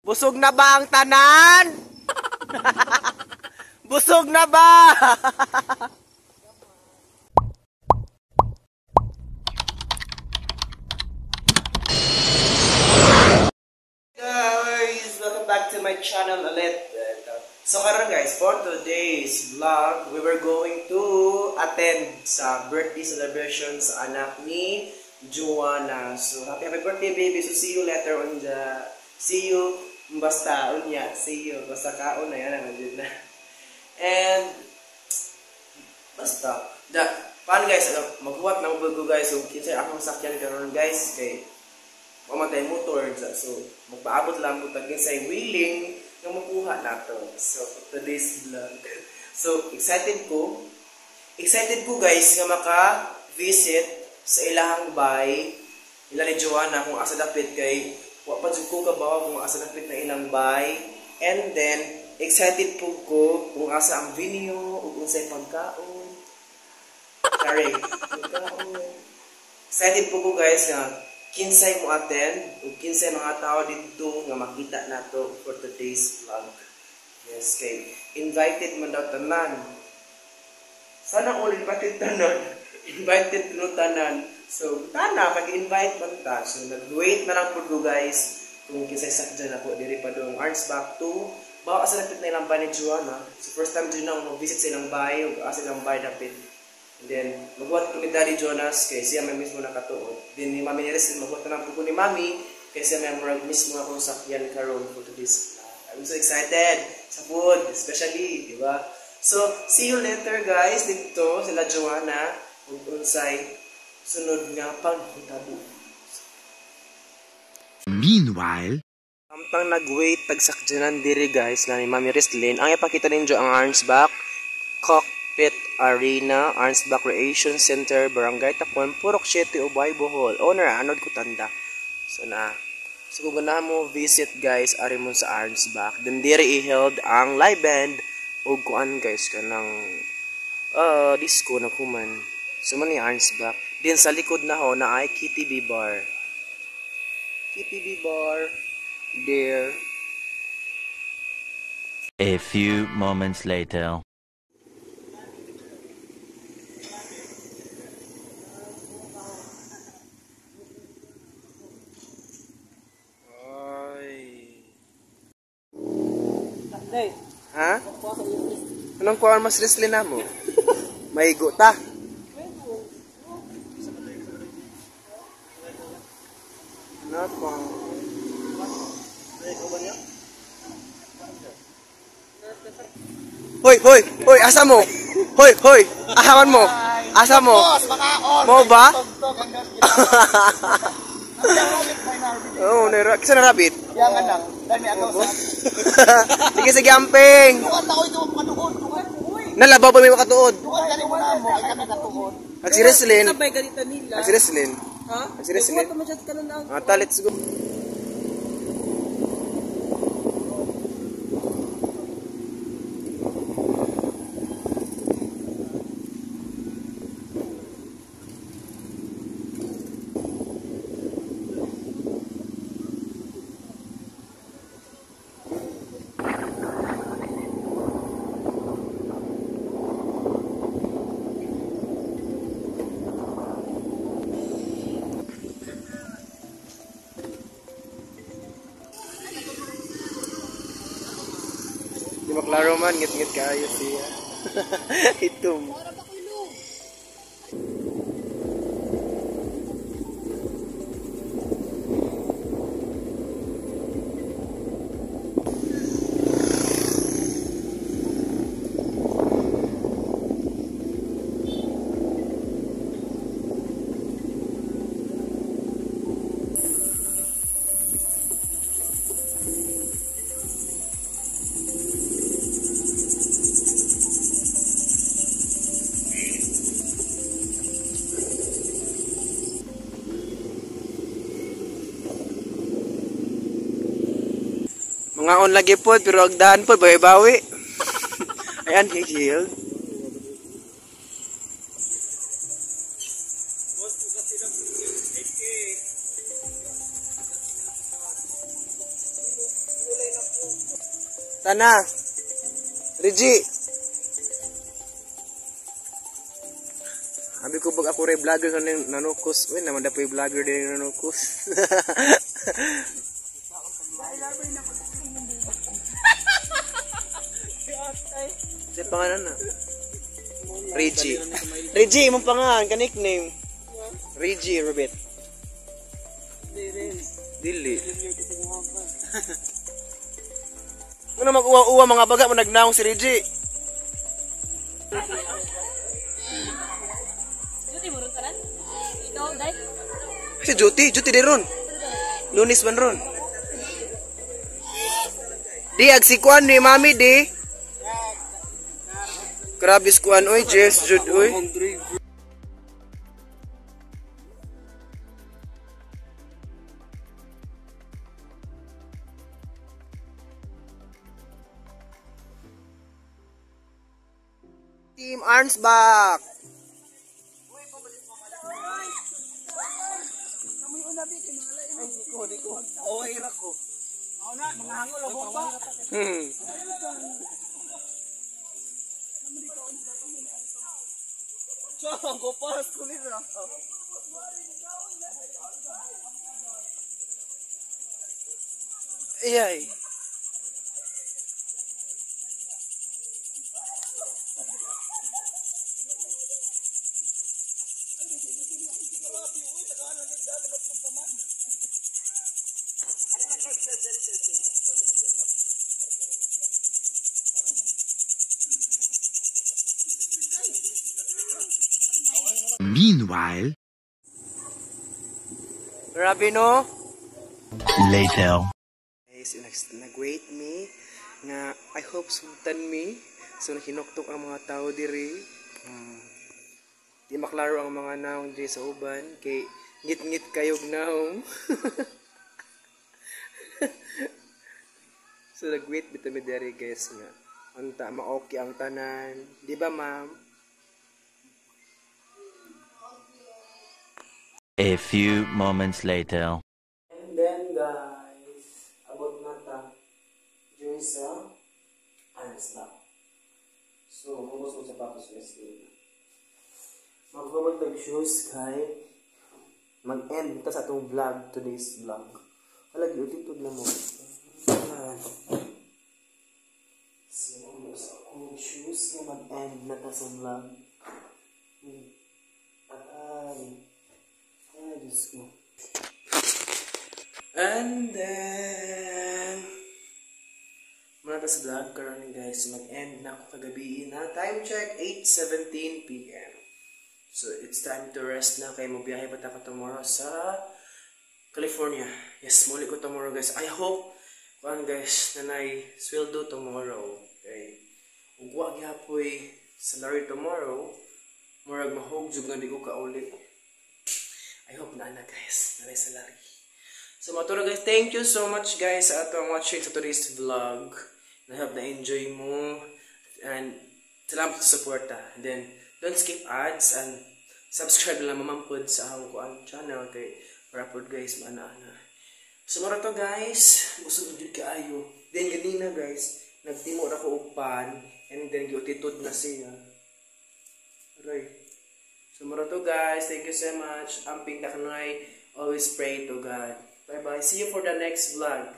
Busog na ba ang tanan? Busog na ba? Guys, welcome back to my channel ulit. So karon guys, for today's vlog, we were going to attend sa birthday celebration sa anak ni Joanna. So happy happy birthday baby. So see you later on the see you basta unya, see you basta kaon na yan ang na. And basta da paano guys, maghuwat na mo guys. So kinsay akong sakyan karon guys kay mamatay motor, so magpaabot lang mo tag kinsay willing nga makuha nato. So for today's vlog, so excited ko guys nga maka-visit sa ilahang bay ila ni Joanna kung asa dapit kay wa pa jud ko kabaw kung asa dapit na ilang bay. And then excited po ko kung asa ang venue ug unsay pagkaon. Sorry, pagkaon. Excited po ko guys nga kinsay mo attend ug kinsay mga tao didto nga makita nato for today's vlog. Yes, kay invited man daw tanan. Sana all invited tanan. Invited no tanan. So tana pag-invite man ta. So nag-wait na lang pud ko guys kung kinsay sakyan ako diri pa dong Arnsbach 2. Bawa asa dapit na ilang bay ni Joanna. So first time jud na mag-visit sa ilang bay ug asa ilang bay dapit. And then, magbuhat ko ni Daddy Jonas kay siya may mismo nakatuod. Then ni Mami Neres, magbuhat na lang po ko ni Mami kay siya may murag mismo akong sakyan karon for today's vlog. I'm so excited sa food, especially, di ba? So, see you later guys dito sila Joanna ug unsay sunod nga panghitabo. Meanwhile, samtang nag-wait tagsakyanan diri guys na ni Mami Reslin, ang ipakita ninyo ang Arnsbach Cockpit Arena, Arnsbach Recreation Center, Barangay Tapon, Purok 7, Ubay, Bohol. Owner, Anod Kutanda. So na. So kung ganahan mo visit guys, ari mo sa Arnsbach. Then diri i-held ang live band ug kuan guys kanang disco na kuman. So man ni Arnsbach. Then sa likod na ho na ay KTB Bar. KTB Bar there. A few moments later. Ha? Anong kuhaan mas Reslin na mo? Maigo ta. Napa. Hoy, hoy, hoy, asa mo? Hoy, hoy, asaman mo? Asa mo? Mo ba? Oh, nera, kisa na rabbit. Yangan lang. Dami agaw sa. Sige, sige, amping. Nalabaw pa may makatuod. Ag si Reslin. Ag si Reslin. Ha? Ag si Reslin. Ata, let's go. Di maklaro man, ngit-ngit kayo siya. Itom. Mga on lagi po, pero agdahan po, bawi-bawi. Ayan, higil. Sana. Reggie. Abi ko bag ako ray vlogger kaning nanukos. Uy, naman dapoy vlogger din nanukos. Sa pangalan na? Reggie. Reggie, imong pangalan ka nickname. Reggie Robert. Dili. Muna mag-uwa-uwa mga baga mo nagnaong si Reggie. Si Juti, Juti di ron. Lunis man ron. Di agsikuan ni mami di. Grabe skuan oy, Jess jud oy. Team Arnsbach. Ayay. Meanwhile, Grabe no? Later. Guys, nag-wait me nga I hope sultan me. So nakinuktok ang mga tao diri. Di maklaro ang mga naong diri sa uban kay ngit-ngit kayog naong. So nag-wait bitaw mi diri guys nga unta ma-okay ang tanan. Di ba ma'am? A few moments later. And then guys, abot na ta diri sa Arnsbach. So, humos mo sapatos guys. Magbabag tag shoes kay mag-end ta sa atong vlog, today's vlog. Wala giutitod na mo. So, humos akong shoes nga mag-end na ta sa vlog. Ay. Ay, Diyos ko. And then, muna ta sa vlog karon guys, mag-end na ako kagabi na. Time check, 8:17 p.m. So, it's time to rest na kay mobiyahe pa ta ka tomorrow sa California. Yes, muli ko tomorrow guys. I hope, kuan guys, nanay sweldo tomorrow. Okay. Ug wa gihapoy salary tomorrow, murag mahog jud nga di ko kauli. I hope na na guys, nanay salary. So maturo guys, thank you so much guys sa atong watching sa today's vlog. I hope na enjoy mo and salamat sa suporta. And then don't skip ads and subscribe lang mamampod sa akong kuan channel kay para pod guys maana-ana. So mara to guys, busog jud kaayo. Then ganina guys, nagtimo ra ko og pan and then giutitod na siya. Aray. So mara to guys, thank you so much. Amping takanay, always pray to God. Bye bye. See you for the next vlog.